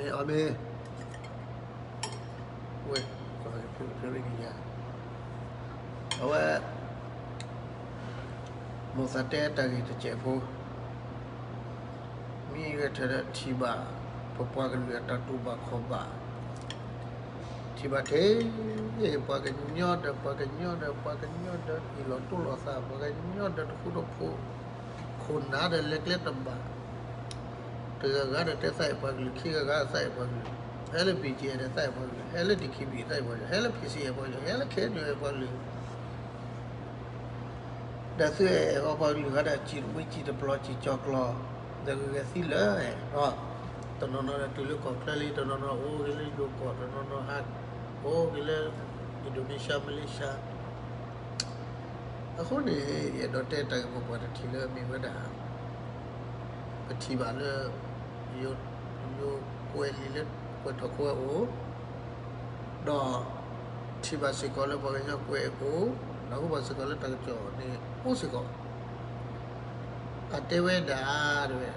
အီမ့ၢ် ဝဲ ကဖုကဖုရ့ၣ်ကယၤ အဝဲ မိၢ်သးတဲတၢ်ဂ့ၢ်တစဲးဖိ မ့ၢ်ဂဲၤထၢၣ်ဒီးထံၣ်ဘၣ် ပပှၤကလုာ်အတၢ်တူၢ်ဘၣ်ခီၣ်ဘၣ် ထံၣ်ဘၣ်ထဲ ပှၤကညီဒီးပှၤကညီဒီးပှၤကညီဒီး အ့ၣ်လိာ်တိၢ်လိာ်သး ပှၤကညီဒီးတဃူတဖိး ခိၣ်နၢ်ဒီးလဲၤကျဲတဘၣ် တဂၤဂၤဒီးတဲသးအဲၣ်ပှၤကလုာ် ခံဂၤဂၤသးအဲၣ်ပှၤကလုာ် ဟဲလၢ ပီၣ်ကၠံၣ်အဲၣ် ဒီးသးအဲၣ်ပှၤကလုာ် ဟဲလၢ ဒံၣ်ခံဘံၣ် သးအဲၣ်ပှၤကလုာ် ဟဲလၢ ဖံၣ်စံၣ် အဲၣ်ပှၤကလုာ် ဟဲလၢ ခဲအံၤ အဲၣ်ပှၤကလုာ် ဒီးသုအဲၣ်အီၤပှၤကလုာ်ဂၤဒီး စံၣ်တမှံစံၣ်တပျီၤစံၣ်ကၠီၤကျီၤ ဒီးဂ့ၤဂ့ၤသံလၢာ် တနီၤနီၤဒီးတုၤလၢကီၢ်ချၢလံ တနီၤနီၤအိၣ်ဂ့ၤလၢယိၤကီၢ် တနီၤနီၤဟး အိၣ်ဂ့ၤလၢ Indonesia Malaysia အဃိန့ၣ် ယအဲၣ်ဒိးတဲတၢ်ဂ့ၢ်မိၢ်ပှၢ်တထံၣ်လၢမ့ၢ်ဝဲဒၣ် ပထံၣ်ဘၣ်လၢ ယိၤကွဲးလံာ်လၢကွဲးထီၣ်ခိဝဲအိၣ် ဒီးထံၣ်ဘၣ်စ့ၢ်ကီးလၢပှၤကညီကွဲးအိၣ် ဒီးဟူဘၣ်စ့ၢ်ကီးလၢတၢ်ကစီၣ်န့ၣ်အိၣ်စ့ၢ်ကီး အတဲဝဲဒၣ်တဝဲ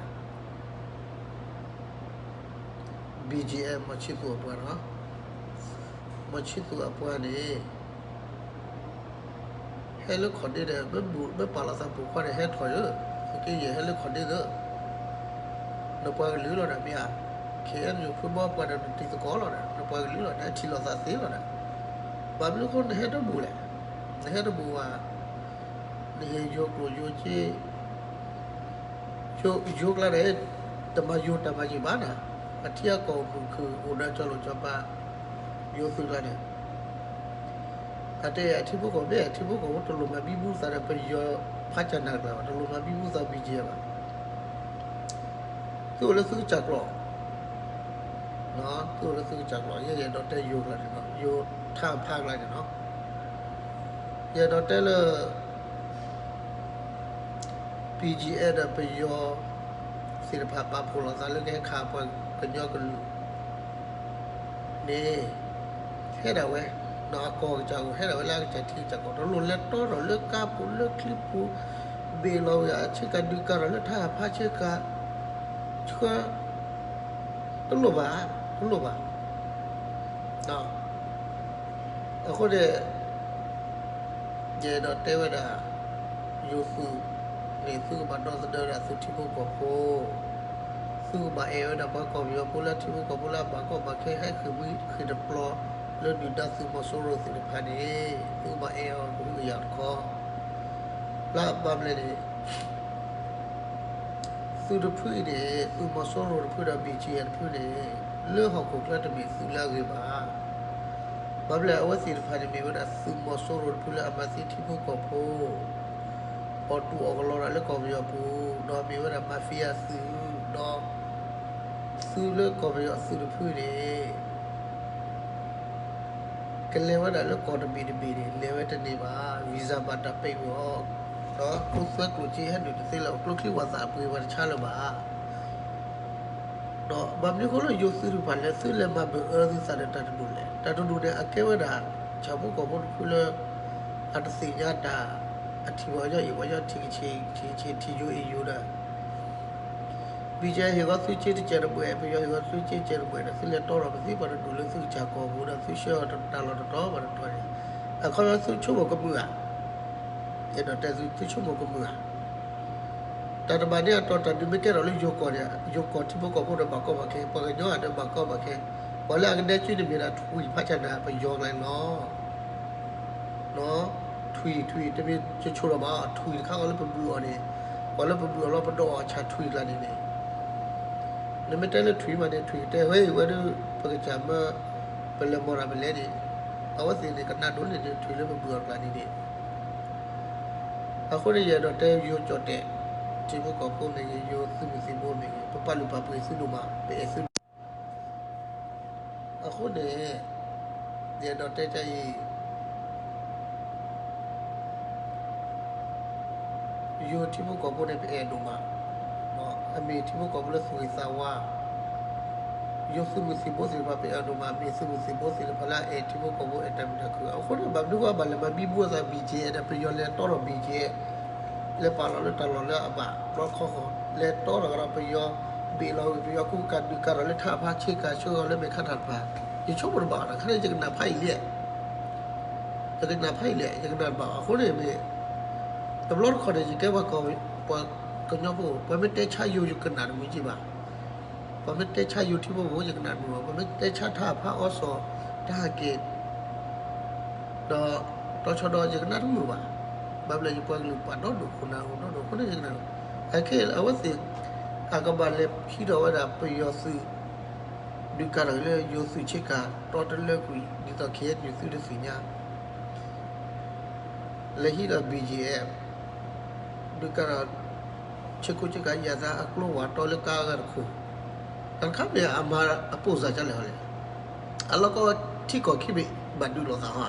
BGF မီၤဆံသူးအပှၤနီၤ မီၤဆံသူးအပှၤန့ၣ် ဟဲလၢခီၣ်ဒ့ဒီး မ့ၢ်ပာ်လီၤသးပိာ်ခွါန့ၣ် ဟဲထီၣ်ယၢ် သုးက့ယဲၢ်ဟဲလၢခီၣ်ဒ့ဒီး နပှၤကလုာ်လီၤဒီးမ့ၢ်ဧါ KNU ဖုဘီပှၤဒီးနတံၤသကိးလီၤဒီး နပှၤကလုာ်လီၤ နထံၣ်လိာ်သးသ့လီၤဒီး ဘၣ်မနုၤအဃိနဟဲတဘူၣ်လဲၣ် နဟဲတဘူၣ်ဘၣ် နဟ့ၣ်ယိၤကျိၣ်ယိၤစ့ ယိၤကျါန့ၣ် တမၤယိၤတၢ်မၤယံာ်ဘၣ်နၤ အထံအကီၢ်အိၣ်မုာ်ခုၣ်အိၣ်ဒီးကၠီလိာ်ကၠီပၤ ယိၤသုးကျါန့ၣ် အတဲအထံဖိကီၢ်ဖိ အထံဖိကီၢ်ဖိတလိၣ်မၤဘံဘူသးဒီးပယီၤဖးကၢ်နၢ်ကျါဘၣ် တလိၣ်မၤဘံဘူသး BGF ဘၣ် သုအိၣ်လၢသုကစၢ်ကျိာ် သုအိၣ်လၢသုကစၢ်ကျိာ် ယဲယအဲၣ်ဒိးတဲယိၤကျါန့ၣ်နီၤ ယိၤထါဖးကျါန့ၣ်နီၤ ယအဲၣ်ဒိးတဲလၢ BGF ဒီးပယီၤသ့ၣ်တဖၣ်ပာ်ဖှိၣ်လိာ်သးလၢကဟဲခးပှၤကညီကလုာ်န့ၣ် ဟဲဒၣ်ဝဲ ဒီးအကီၢ်ကစၢ်အိၣ် ဟဲဒၣ်ဝဲလၢအကစၢ်ထံကစၢ်ကီၢ် တလိၣ်လဲၤတီထီၣ်လၢကါပူၤလၢချံပူၤ ဘ့ၣ်လီၤဝဲအဆ့ကၤဒုးကၤထီၣ်လၢထါဖးဆ့ကၤ ဆှၢ တလိၣ်ဘၣ် တလိၣ်ဘၣ် အဃိန့ၣ် ယအဲၣ်ဒိးတဲဝဲဒၣ် ယိၤသုးန့ၣ် သုကဘၣ်ဒီသဒၢဝဲဒၣ်သုထံဖိကီၢ်ဖိ, သုကဘၣ်အဲၣ်ဝဲဒၣ်ပှၤကီၢ်ပယီၤဖိလၢထံဖိကီၢ်ဖိလၢအဘၣ်ကီဘၣ်ခဲ ဟဲဃ့ၢ်မှံဃ့ၢ်တပျီၤလၢဒုၣ်ဒါသုးမီၤစိရိၤသ့ၣ်တဖၣ်န့ၣ် သုကဘၣ်အဲၣ်အီၤကဟုကယာ်တခီ, လၢအဘၣ်မနုၤလဲၣ်န့ၣ် သုတဖုအံၤန့ၣ် သုးမီၤစိရိၤတဖုဒီး BGF တဖုန့ၣ် လၢဟီၣ်ခိၣ်ချၢတမ့ၢ်သုးလၢအဂ့ၤဘၣ်. ဘၣ်မနုၤလဲၣ် အဝဲသ့ၣ်တဖၣ်န့ၣ်မ့ၢ်ဝဲဒၣ်သုးမီၤစိရိၤတဖုလၢအမၤသံထံဖိကီၢ်ဖိ, အီၣ်တူၢ်အီၣ်ကလီတၢ်လၢကီၢ်ပယီၤပူၤ, ဒီးမ့ၢ်ဝဲဒၣ် mafia သုး, ဒီးသုးလၢကီၢ်ပယီၤအသုးတဖုန့ၣ် ကလဲၤဝဲဒၣ်လၢကီၢ်တဘ့ၣ်တဘ့ၣ်န့ၣ် လဲၤဝဲတန့ၢ်ဘၣ်, visa ဘၣ်တၢ်ပဲာ်အီၤ, ဒီးကျိသွဲကျိၣ်စ့ဟဲနုာ်တသ့လၢၤဘၣ်, ကျိချံဝၣ်သၣ်အပှ့ၤဝဲတဆါလၢၤဘၣ်. ဒီးဘၣ်မနုၤအဃိလၢယိၤသုးတဖၣ်လဲၤသုလဲၤမၤဘၢၣ်အၢသုသးဒီးတၢ်တဒူၣ်လဲၣ်, တၢ်တဒူၣ်န့ၣ် အကဲဝဲဒၣ် ဆၣ်ဖိကီၢ်ဖိတဖုလၢ အတသ့ၣ်ညါတၢ်, အထံၣ်ပှၤကညီအံၤ ပှၤကညီထံၣ်ကဆ့ၣ် ထံၣ်ကဆ့ၣ် ထံၣ်ယိၤအ့ၣ်ယိၤဒီး BGF ဟ့ၣ်ဂီၤသုးက့တစဲးတဘှဲၣ်, ပယီၤဟ့ၣ်ဂီၤသုးက့တစဲးတဘှဲၣ်ဒီး သုလဲၤတီထီၣ်ပသံပှၤတဒူၣ်လၢသုကစၢ်ကီၢ်ပူၤဒီး သုဆှၢအီၤတၢ်လီၢ်တတီၤဘၣ်တတီၤန့ၣ်, အခီပညီသုဆိကမိၣ်ကမုာ်ဧါ. အဲၣ်ဒိးတဲသု သုဆိကမိၣ်ကမုာ်ဧါ. တၢ်တဘၣ်န့ၣ်အတီၤ တၢ်ဒုးမ့ၢ်ကဲထီၣ်လၢယိၤကီၢ်န့ၣ် ယိၤကီၢ်ထံဖိကီၢ်ဖိဒီးဘၣ်ကီဘၣ်ခဲ, ပှၤကညီဒီးဘၣ်ကီဘၣ်ခဲ, ပှၤလၢအကဒဲကၠွ့န့ၣ်မ့ၢ်ဒၣ်ထွံၣ်ဖးကၢ်နၢ်ပယီၤကျါန့ၣ်လီၤ. ထွံၣ် ထွံၣ် တမ့ၢ်ကဆိၣ်ထီၣ်ဘၣ်, ထွံၣ်တခါဃီလၢပဘုၣ်အီၤန့ၣ်, ပှၤလၢပဘုၣ်အီၤလီၤ ပဒိးအီၤဆၣ်ထွံၣ်ကျါန့ၣ်န့ၣ်, နမ့ၢ်တဲလၢထွံၣ်မးန့ၣ် ထွံၣ်ကတဲဝဲအံၤဝဲဒၣ် ပကစၢ်မၢ ပလဲၤမီၢ်တၢ်ပလဲၤန့ၣ်, အဝဲသ့ၣ်န့ၣ်ကနၣ်ဒိးန့ၢ်န့ၣ် ထွံၣ်လၢပဘုၣ်အီၤကျါန့ၣ်န့ၣ်, အဃိန့ၣ် ယအဲၣ်ဒိးတဲယိၤကၠီၣ်တဲာ်, ထံဖိကီၢ်ဖိမ့ၢ်ဂ့ၤ, ယိၤသုးမုၢ်သံၣ်ဘိမ့ၢ်ဂ့ၤ, ပပာ်လုၢ်ပာ်ပှ့ၤသုဒိၣ်မး, ပအဲၣ်သုဒိၣ် အဃိန့ၣ် ယအဲၣ်ဒိးတဲတၢ်အံၤ, ယိၤထံဖိကီၢ်ဖိန့ၣ် ပအဲၣ်ဒိၣ်မး, အမ့ၢ်ထံဖိကီၢ်ဖိလၢသူၣ်ဂ့ၤသးဝါ, ယိၤသုးမုၢ်သံၣ်ဘိသ့ၣ်တဖၣ် ပအဲၣ်ဒိၣ်မး, မ့ၢ်သုးမုၢ်သံၣ်ဘိသ့ၣ်တဖၣ်လၢအအဲၣ်ထံဖိကီၢ်ဖိ အဲၣ်တၢ်မုာ်တၢ်ခုၣ်, အဃိန့ၣ် ဘၣ်မနုၤဃိဘၣ်လဲၤမၤဘံဘူအသး BGF ဒီး ပယီၤလဲၤတီထီၣ် BGF လဲၤပာ်လီၤလၢတၢ်လီၢ်လၢအဘၣ်ဘျီခီဃီ, လဲၤတီထီၣ်ကဒီးပယီၤ ဘ့ၣ်လီၤဝံၤ ပယီၤကူကၤဒုးကၤထီၣ်လၢထးဖါ ဆ့ကၤဆှၢအီၤလၢမဲာ်ခါထးတဖၣ်, ယဆိကမိၣ်တဘၣ်ဘၣ် တခါန့ၣ် ယကနၣ်ဖးအံၤလံ, ယကနၣ်ဖးအံၤလံ ယကနၣ်တဘၣ်ဘၣ်. အဃိန့ၣ်မ့ၢ် တဘျီတခီၣ်န့ၣ် ယကဲပှၤကီၢ် ပှၤကညီဖိ ပှၤမ့ၢ်တဲဆါယိၤ ယကနၣ်တမုာ်က့ဘၣ်. ပှၤမ့ၢ်တဲဆါယိၤထံဖိကီၢ်ဖိ ယကနၣ်တမုာ်ဘၣ်. ပှၤမ့ၢ်တဲဆါထးဖါအီစီၣ် တၢ်ဟးက့ၤ ဒီး တီၤဆီဒီး ယကနၣ်တမုာ်ဘၣ်. ဘၣ်မနုၤလဲၣ် ယပှၤကလုာ်ပာ်ဒီဒိၣ်ခိၣ်နၢ်အိၣ်ဒီဒိၣ်အဃိန့ၣ် ယကနၣ်, အခဲအံၤအဝဲသ့ၣ် အကဘၣ်လဲၤဟံးထီၣ်ဝဲဒၣ်ပယီၤသုး ဒုးကၤထီၣ်လၢယိၤသုးဆ့ကၤ တီတလၢကွံာ် ဒ်သိး ခ့ၣ်အဲၣ်ယူၣ် သုတသ့ၣ်ညါ လဲၤဟံးဒီး ဘံၣ်ကၠံၣ်အဲၣ် ဒုးကၤဒီး ဆ့ခိၣ်ဆ့ကၤ ယၤသးအကျိဝၢ်တီလၢကါဂၤတခိၣ်, တၢ်တခါမ့ၢ်အမၤအပိၢ်စၢ်ကလဲၣ်ဟီလဲၣ်, အလီၢ်ကီထံကီၢ်ခံဘ့ၣ်ဘၣ်ဒုးလိာ်သးဟီဧါ.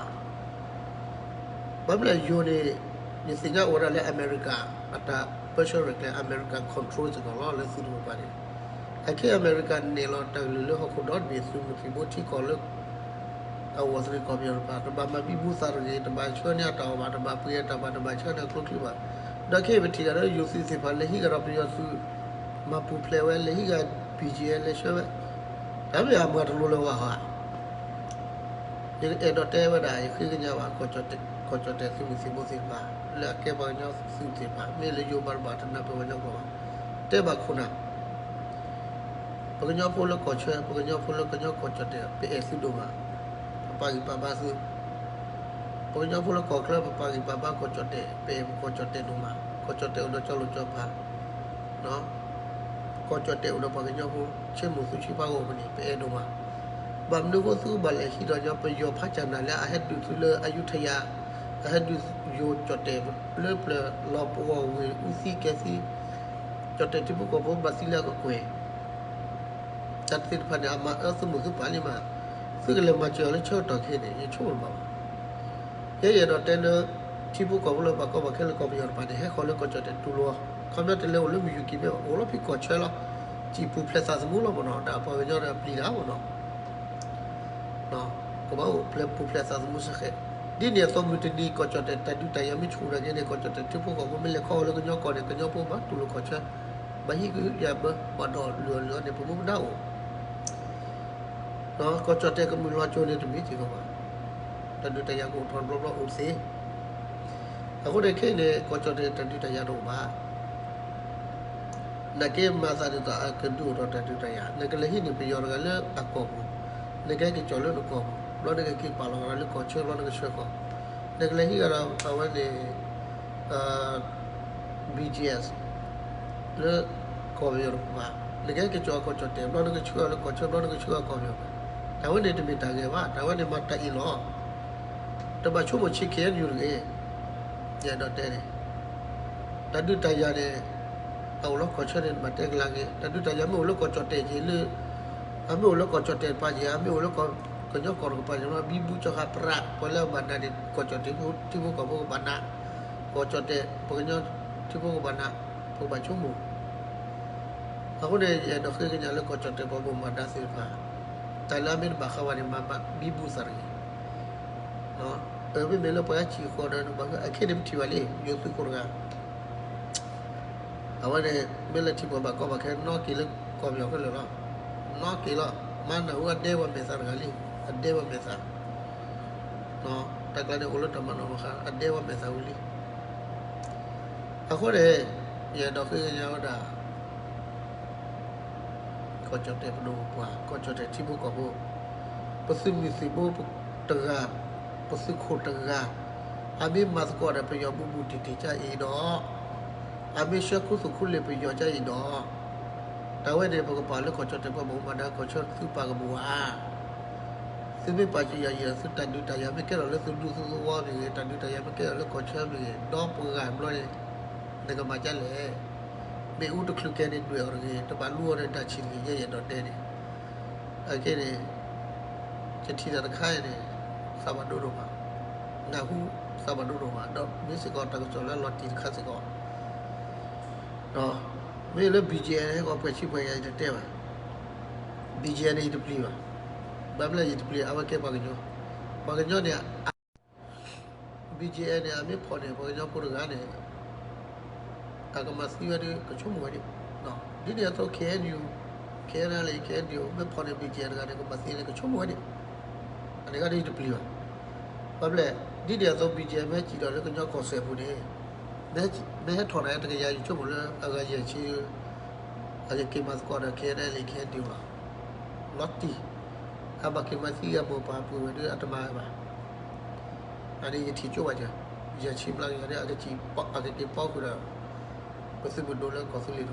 ဘၣ်မနုၤလဲၣ် ယိၤန့ၣ် ယသ့ၣ်ညါအိၣ်ဝဲဒၣ်လၢအမဲရကၤ အတၢ်ပၢဆှၢရဲၣ်ကျဲၤ အမဲရကၤ control စ့ၢ်ကီးလီၤ လၢသုးတကပၤန့ၣ်, အခဲအံၤအမဲရကၤနဲၣ်လီၤတၢ်ကလုၢ်လၢဟီၣ်ခိၣ်ဒီတဘ့ၣ် သုးမုၢ်သံၣ်ဘိထံကီၢ်လၢ အဝီၢ်သရံးကီၢ်ပယီၤတဖၣ် တဘၣ်မၤဘံဘူသးတဂ့ၤ, တဘၣ်ဆှၢန့ၢ်အတၢ်အီၣ်ဘၣ်, တဘၣ်ပှ့ၤအတၢ်ဘၣ်, တဘၣ်ဆှၢန့ၢ်အကျိချံဘၣ်. ဒီးခဲအံၤပထံၣ်တၢ်ဒီးယိၤသုးသ့ၣ်တဖၣ် လဲၤဟံးကဒီးပယီၤသုး မၤပူၤဖျဲးဝဲ လဲၤဟံးဂၤ ဘံၣ်ကၠံၣ်အဲၣ် လဲၤဆှၢဝဲ, တၢ်မ့ၢ်အမၤတလိၤလၢၤဝဲဟီဧါ. ယအဲၣ်ဒိးတဲဝဲဒၣ် ယဃ့ကညးဘၣ် ကီၢ်ကၠီၣ်တဲၣ်သုးမုၢ်သံၣ်ဘိသ့ၣ်တဖၣ် လၢအကဲပှၤကညီသုးသ့ၣ်တဖၣ် မ့ၢ်လၢယိၤဘၣ်တဘၣ် တနၢ်ပၢၢ်ပှၤကညီကျိာ်ဘၣ်, တဲဘၣ်ခိၣ်နၢ် ပကညီဖိလၢကီၢ်ဆၢ ပကညီဖိလၢကညီကီၢ်ကၠီၣ်တဲၣ် ပအဲၣ်သုဒိၣ်မး, ပပာ်ဂံၢ်ပာ်ဘါသု, ပကညီဖိလၢကီၢ်ချၢ ပပာ်ဂံၢ်ပာ်ဘါကီၢ်ကၠီၣ်တဲၣ် ပအဲၣ်ပကီၢ်ကၠီၣ်တဲၣ်ဒိၣ်မး, ကီၢ်ကၠီၣ်တဲၣ်အိၣ်ဒီးကၠီလိာ်ကၠီဖး ကီၢ်ကၠီၣ်တဲၣ်အိၣ်ဒီးပှၤကညီဖိ ဆ့မိၢ်သုဆ့ဖးအိၣ်ဖဲန့ၣ် ပအဲၣ်ဒိၣ်မး, ဘၣ်မနုၤအဃိသုကဘၣ်လဲၤဟံးဒီးညီပယီၤဖးကၠၣ်နၢ်လၢအဟဲဒုးသုလၢအယူထယၤ, အဟဲဒုးယိၤကၠီၣ်တဲၣ်လၢပျၢၤလီၤပှီၢ်ဝ့ၢ်အူသံကဲသံ, ကၠီၣ်တဲၣ်ထံဖိကီၢ်ဖိဘၣ်သံလၢအကကွဲၢ် တၢ်သ့ၣ်တဖၣ်န့ၣ် အမၤအၢသုမိၢ်သုပၢ်လံမး, သုကလဲၤမၤစၢၤအီၤလၢဆၢကတီၢ်ခဲအံၤန့ၣ် ယဆိကမိၣ်တဘၣ်ဘၣ်. ယဲယအဲၣ်ဒိးတဲလၢ ထံဖိကီၢ်ဖိလၢဘၣ်ကီဘၣ်ခဲလၢကီၢ်ပယီၤတဖၣ်န့ၣ် ဟဲဃီၤလၢကီၢ်ကၠီၣ်တဲၣ်တူၢ်လိာ်, ခီပညီတလဲၤအိၣ်လၢမုၢ်ယူၢ်ကံၣ်မ့ၢ်ဘၣ် အိၣ်လီၤဖဲကီၢ်ဆၢလီၤ, စံၣ်ပူၤဖျဲးသးသမူလီၤမ့ၢ်နီၤ, ဒီးပှၤကညီဒီးပျံၤတၢ်မ့ၢ်နီၤ, ကဘၣ်အိၣ်ဖျဲးပူၤဖျဲးသးသမူစ့ၢ်ကီး, ဒ်န့ၣ်အသိးမုၢ်တနံၤ ကီၢ်ကၠီၣ်တဲၣ်တၢ်ဒုးတၢ်ယၤမ့ၢ်ဆူၣ်ထီၣ်က့ၤန့ၣ် ကီၢ်ကၠီၣ်တဲၣ်ထံဖိကီၢ်ဖိမ့ၢ်လဲၤခီလၢကညီကီၢ်န့ၣ် ကညီဖိဘၣ်တူၢ်လိာ်ကီၢ်ဆၢ, ဘၣ်ဟံးကယၤဘၢ ဘၣ်ဒီးလုၢ်အီၣ်လုၢ်အီန့ၣ် ပမူပဒါအိၣ် ကီၢ်ကၠီၣ်တဲၣ်ကမုာ်လီၤကၠိန့ၣ်တမ့ၢ်စ့ၢ်ကီးဘၣ်, တၢ်ဒုးတၢ်ယၤကအိၣ်ထီၣ်တဘျီဘျီအိၣ်သ့, အဃိန့ၣ်ခဲအံၤန့ၣ် ကီၢ်ကၠီၣ်တဲၣ်တၢ်ဒုးတၢ်ယၤတအိၣ်ဘၣ်, နာ်က့မၤသးဒ်သိးအကဒုးအိၣ်ထီၣ်တၢ်ဒုးတၢ်ယၤ, နကလဲၤဟံးန့ၢ်ပယီၤတဂၤလၢအကီၢ်ပူၤ, နကဟဲက့ၤကၠီၣ်လၢနကီၢ်ပူၤ, ဘျီနကက့ၤပာ်လီၤကဒီးလၢကီၢ်ဆၢ ဘျီနကဆှၢကီၢ်, နကလဲၤဟံးကဒီးအဝဲန့ၣ် ဘံၣ်ကၠံၣ်အဲၣ် လၢကီၢ်ပယီၤတကပၤ, နကဟဲက့ၤကၠီၣ်အကီၢ်ကၠီၣ်တဲၣ် ဘျီနကဆှၢအီၤလၢကီၢ်ဆၢ ဘျီနကဆှၢအီၤကီၢ်ပယီၤ, တၢ်ဝဲန့ၣ်တမ့ၢ်တၢ်ဂ့ၤဘၣ်, တၢ်ဝဲန့ၣ်မၤတၢ်အ့ၣ်လီၤ, တဘၣ်ဆိကမိၣ်ဆံးခဲအံၤတဂ့ၤ, ယအဲၣ်ဒိးတဲန့ၣ် တၢ်ဒုးတၢ်ယၤန့ၣ် အအိၣ်လၢကီၢ်ဆၢန့ၣ် တဘၣ်တဲကလၤက့ၤ, တၢ်ဒုးတၢ်ယၤမ့ၢ်အိၣ်လၢကီၢ်ကၠီၣ်တဲၣ်က့ၤလၢ အမ့ၢ်အိၣ်လၢကီၢ်ကၠီၣ်တဲၣ်တကပၤက့ၤ, အမ့ၢ်အိၣ်လၢကီၢ်ကၠီၣ်တဲၣ်ဘံဘူကၠီဃာ်ပြး ပှၤလၢအဘၣ်နးန့ၣ် ကီၢ်ကၠီၣ်တဲၣ်ထံဖိကီၢ်ဖိကဘၣ်နး, ကီၢ်ကၠီၣ်တဲၣ် ပှၤကညီထံဖိကဘၣ်နး, ပကဘၣ်ဆိကမိၣ်, အဃိန့ၣ် ယအဲၣ်ဒိးဃ့ကညးလၢကီၢ်ကၠီၣ်တဲၣ်ပှၤဘၣ်မူဘၣ်ဒါသ့ၣ်တဖၣ်, တၢ်လၢအမ့ၢ်တဘၣ်ဃးဘၣ်န့ၣ် မၤဘံဘူသးတဂ့ၤ မ့မ့ၢ်လၢပှၤဟဲစံၣ်ဃီဒီး နဘၣ်အခဲန့ၣ်ပထံၣ်ဘၣ်လံ, ယိၤသုးခိၣ်တဂၤ, အဝဲန့ၣ် မ့ၢ်လၢထံၣ်ပှၤဘၣ်ကီဘၣ်ခဲ နီၣ်က့ၤလၢကီၢ်ပယီၤခဲလၢာ်လီၤ, နီၣ်က့ၤလီၤ, မၤနၢၤဝဲအဒဲဝဲမဲာ်သၣ်တဂၤလံ, အဒဲဝဲမဲာ်သၣ်, တၢ်ကျါန့ၣ်အိၣ်လၢတၢ်မၤနီၣ်မၤဃါ အဒဲဝဲမဲာ်သၣ်ဝံၤလံ, အဃိန့ၣ် ယအဲၣ်ဒိးဃ့ကညးဝဲဒၣ် ကီၢ်ကၠီၣ်တဲၣ်ပဒိၣ်ပပှၢ် ကီၢ်ကၠီၣ်တဲၣ်ထံဖိကီၢ်ဖိ, ပသုးမုၢ်သံၣ်ဘိတဂၤ, ပသုးခိၣ်တဂၤ, အမ့ၢ်မၤသကိးဒီးပယီၤဘူးဘူးတံၢ်တံၢ်ကါအံၤဒီး, အမ့ၢ်ဆှၢခူသူၣ်ခူလ့ၢ်ပယီၤကါအံၤဒီး, တၢ်ဝဲန့ၣ် ပကပာ်လၢကီၢ်ကၠီၣ်တဲၣ်ပှၤဘၣ်မူဘၣ်ဒါ ကီၢ်ဆၢသုပာ်ကမူၣ်ဧါ သုမ့ၢ်ပာ်စံးယၤယံာ်ဒီး သုတၢ်ဒုးတၢ်ယၤမ့ၢ်ကဲထီၣ်လၢသုဒူသုသဝီမ့ၢ်ဂ့ၤ, တၢ်ဒုးတၢ်ယၤမ့ၢ်ကဲထီၣ်လၢကီၢ်ဆၢမ့ၢ်ဂ့ၤ, ဒီပှၤဂၤဘျီန့ၣ် နကမၤဒ်လဲၣ်. မ့ၣ်အူတချုးကဲန့ၣ်ဒွဲၣ်အီၤတဂ့ၤ, တဘၣ်လူအီၤဒီးတၢ်ဆံးတဂ့ၤ, ယဲယအဲၣ်ဒိးတဲန့ၣ်. အခဲန့ၣ် ယထံၣ်တၢ်တခါအံၤန့ၣ် သးဘၣ်ဒိဒိၣ်မး, နၢ်ဟူသးဘၣ်ဒိဒိၣ်မး, ဒီးမ့ၢ်စ့ၢ်ကီးတၢ်ကစီၣ်လၢအလီၤတံၢ်တခါစ့ၢ်ကီး မ့ၢ်လၢ ဘံၣ်ကၠံၣ်အဲၣ် ဟဲကီးပှဲၤဆံပှဲၤယၤ ယတတဲဘၣ်. ဘံၣ်ကၠံၣ်အဲၣ် န့ၣ် ယတပျံၤဘၣ်. ဘၣ်မနုၤလဲၣ် ယတပျံၤအဝဲကဲပှၤကညီ, ပှၤကညီန့ၣ် ဘံၣ်ကၠံၣ်အဲၣ် န့ၣ် အမ့ၢ်ဖီၣ်န့ၢ် ပှၤကညီဖိတဂၤန့ၣ် အကမၤသံဝဲဒီး ကဆိကမိၣ်ဝဲဒၣ် ဒ်န့ၣ်အသိး K N U, K N L A, K N D O မ့ၢ်ဖီၣ်န့ၢ် B G F တဂၤန့ၣ် ကဘၣ်သ့န့ၣ် ကဆိကမိၣ်ဝဲဒၣ်, အန့ၣ်ဂၤဒ်ယတပျံၤဘၣ်. ဘၣ်မနုၤလဲၣ်, ဒ်န့ၣ်အသိး B G F မ့ၢ်ဟဲစံၣ်ဒီးလၢကညီကီၢ်စဲၣ်ပူၤန့ၣ်, မ့ၢ်ဟဲထီၣ်န့ၣ် တကယၤ ယဆိကမိၣ်လၢအဂၤယဲၢ်ဆံ, အကက့ၤမၤသကိးဒီး K N L A, K N D O လီၤ. လီၤတံၢ်, အဘၣ်က့ၤမၤသံအမိၢ်ပၢ်ပုၢ်ဝဲၢ်ဒီး အတမၤဝဲဘၣ်. အန့ၣ်ယထံၣ်ကၠိဘၣ်ကၢ, ယဲၢ်ဆံဘျီကယၤဒီး အကက့ၤပီဃုာ်ဒီး ပသုးမုၢ်ဒိၣ်လၢကီၢ်သူလ့ၤတကပၤလီၤ.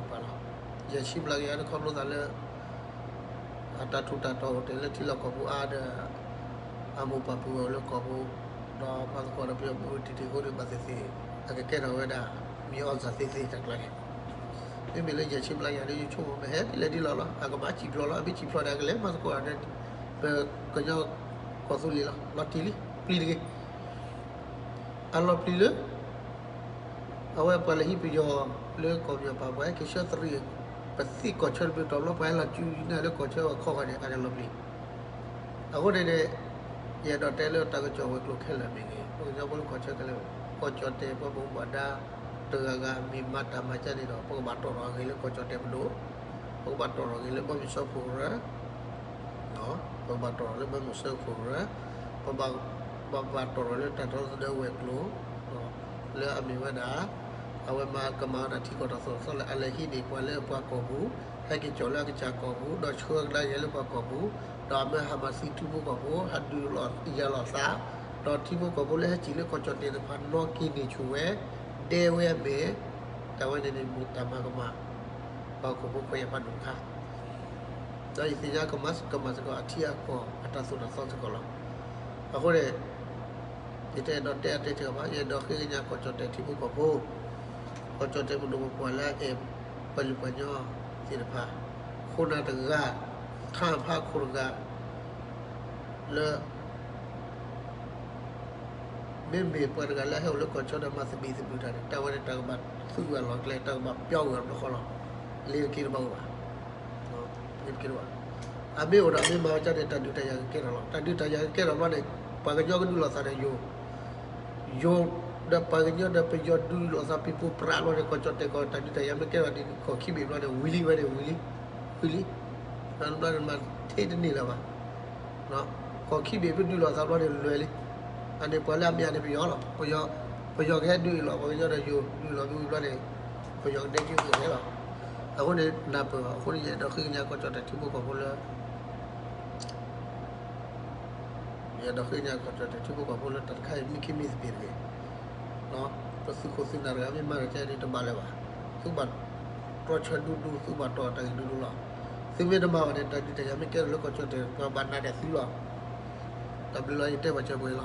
ယဲၢ်ဆံဘျီကယၤဒီး ခီဖျိသးလၢ အတၢ်ထူးတၢ်တီၤအိၣ်တ့ၢ်လၢထံလီၢ်ကီၢ်ပူၤအါဒီး အမိၢ်ပၢ်ပုၢ်ဝဲၢ်အိၣ်လၢကီၢ်ပူၤ, ဒီးမၤသကိးဒီးပယီၤမ့ၢ်အိၣ်တံၢ်တံၢ်အဃိန့ၣ် ဘၣ်သ့ၣ်သ့ၣ် အကကဲထီၣ်ဝဲဒၣ် မံၤအီၣ်စၢ်သ့သ့တၢ်ကျါန့ၣ်. မ့မ့ၢ်လၢယဲၢ်ဆံဘျီကယၤဒီး ယဆိကမိၣ်မ့ၢ်ဟဲဒ်လဲၣ်ဒ်လဲၣ်လီၤ, အကဘၣ်စံၣ်ဖျိးလီၤ, အမ့ၢ်စံၣ်ဖျိးဒီး အကလဲၤမၤသကိးဒီး ပကညီကီၢ်သူလ့ၤလီၤ. လီၤတံၢ်လံ, ပျံၤတဂ့ၤ. အလီၤပျံၤလၢ အဝဲပှၤလဲၤဟံးပယီၤလၢကီၢ်ပယီၤပၤ ပှၤဟဲက့ၤဆှၢသရံး, ပသံကီၢ်ဆၢတဘျုးတီၤဘျီ ပှၤဟဲလီၤစုနၢ်လၢကီၢ်ဆၢအခီခီန့ၣ် အန့ၣ်လီၤပျံၤ. အဃိန့ၣ်န့ၣ် ယအဲၣ်ဒိးတဲလၢတၢ်ကစီၣ်ဝဲၤကျိၤခဲလၢာ်မ့ၢ်ဂ့ၤ, ပှၤကညီဖိလၢကီၢ်ဆၢခဲလၢာ်, ကီၢ်ကၠီၣ်တဲၣ်ပှၤဘၣ်မူဘၣ်ဒါ တဂၤဂၤမ့ၢ်မၤတၢ်မၤကဲန့ၣ်ဒီး ပကဘၣ်တီၣ်ထီၣ်အဂ့ၢ်လၢကီၢ်ကၠီၣ်တဲၣ်ပဒိၣ်, ပကဘၣ်တီၣ်ထီၣ်အဂ့ၢ်လၢဘီမုၢ်စၢဖှိၣ်ကရၢ ပကဘၣ်တီၣ်ထီၣ်လၢဘီမုၢ်စၢဖှိၣ်ကရၢ, ပဘၣ်တီၣ်ထီၣ်လၢတၢ်ထီသဒၢဝဲၤကျိၤ လၢအမ့ၢ်ဝဲဒၣ် အဝဲမၤကမၤဝဲဒၣ်ထံကီၢ်တၢ်သိၣ်တၢ်သီလၢအလဲၤဟံးန့ၢ်ပှၤလၢပှၤကီၢ်ပူၤ, ဟဲက့ၤကၠီၣ်လၢအကစၢ်ကီၢ်ပူၤ, ဒီးဆှၢကဒါယဲလၢပှၤကီၢ်ပူၤ, ဒီးအမ့ၢ်ဟးမၤသံထံဖိကီၢ်ဖိ ဟးဒုးယၤလီၤသး, ဒီးထံဖိကီၢ်ဖိလၢဟဲစံၣ်လၢကီၢ်ကၠီၣ်တဲၣ်တဖၣ် နီၣ်က့ၤန့ၢ်ဆူၣ်ဝဲ, ဒဲဝဲအမဲာ်, တၢ်ဝဲန့ၣ်န့ၣ်မ့ၢ်တၢ်မၤကမၣ် ပှၤဟီၣ်ခိၣ်ဖိခွဲးယာ်ဖးဒိၣ်တခါ ဒီးယသ့ၣ်ညါကမၤကမၣ်စ့ၢ်ကီးအထံအကီၢ်အတၢ်သိၣ်တၢ်သီစ့ၢ်ကီးလီၤ. အဃိန့ၣ် ယတအဲၣ်ဒိးတဲအါတဲစ့ၢ်ကီးဘၣ်, ယအဲၣ်ဒိးဃ့ကညးကီၢ်ကၠီၣ်တဲၣ်ထံဖိကီၢ်ဖိ, ကီၢ်ကၠီၣ်တဲၣ်ပဒိၣ်ပပှၢ်လၢအအဲၣ်ပှၤလုၢ်ပှၤကညီသ့ၣ်တဖၣ်, ခိၣ်နၢ်တဂၤ, ထါဖးခိၣ်တဂၤ, လၢ မ့မ့ၢ်ပှၤတဂၤလၢအဟဲအိၣ်လၢကီၢ်ဆၢဒီးမၤသဘံၣ်သဘုၣ်တၢ်န့ၣ် တၢ်ဝဲန့ၣ်တၢ်ကဘၣ်သူအီၤလီၤကျဲ, တၢ်ကဘၣ်ပျီကွံာ်အီၤတဘျီဃီလီၤ. လ့ၤတက့ၤတဘၣ်အိၣ်ဘၣ်, လ့ၤတက့ၤတဘၣ်, အမ့ၢ်အိၣ်ဒီးအမ့ၢ်မၤဝဲဒ်န့ၣ် တၢ်ဒုးတၢ်ယၤကကဲထီၣ်လီၤ. တၢ်ဒုးတၢ်ယၤကကဲထီၣ်ဘျီန့ၣ် ပှၤကညီကဒုးလိာ်သးဒီးယိၤ, ယိၤဒီးပှၤကညီဒီးပယီၤဒုးလိာ်သး ပံၤပူၤပြးဘျီန့ၣ် ကီၢ်ကၠီၣ်တဲၣ်ကီၢ် တၢ်ဒုးတၢ်ယၤမ့ၢ်ကဲထီၣ်ဒ်န့ၣ် ကီၢ်ခံဘ့ၣ်ဘျီန့ၣ် ဝံၤလံဝဲန့ၣ် ဝံၤလံ, ဝံၤလံ, ဘျီန့ၣ်မၤထဲတန့ၢ်လၢၤဘၣ် ကီၢ်ခံဘ့ၣ်ပဒုးလိာ်သးဘျီန့ၣ်လွဲၢ်လံ. အန့ၣ်ပှၤလၢအမ့ၢ်အန့ၣ်ပယီၤလီၤ. ပယီၤကဟဲဒုးအလီၢ် ပှၤကညီဒီးယိၤဒုးအလီၢ်မ့ၢ်ဝံၤဘျီန့ၣ် ပယီၤကဒဲက့ၤဃုာ်ခဲလီၤ. အဃိန့ၣ် နၢ်ပၢၢ်အီၤ အဃိန့ၣ် ယအဲၣ်ဒိးဃ့ကညးကီၢ်ကၠီၣ်တဲၣ်ထံဖိကီၢ်ဖိလၢ ယအဲၣ်ဒိးဃ့ကညးကီၢ်ကၠီၣ်တဲၣ်ထံဖိကီၢ်ဖိလၢတၢ်တခါအံၤ မံခ့မံသပ့ၤတဂ့ၤ, ပသုးခိၣ်သုးနၢ်တဂၤ မ့ၢ်မၤတၢ်ကဲန့ၣ်တဘၣ်လၢၤဘၣ်. သုဘၣ်တြီဆၢဒူဒူ သုဘၣ်တီၢ်တၢ်ဂ့ၢ်ဒူဒူလီၤ. သုမ့ၢ်တမၤဘၣ်န့ၣ် တၢ်ဒုးတၢ်ယၤမ့ၢ်ကဲထီၣ်လၢကီၢ်ကၠီၣ်တဲၣ် ပှၤဘၣ်နးဒဲးသုလီၤ. တၢ်ဘျုးလီၤ ယတဲဘၣ်စၢၤပှဲၤလီၤ.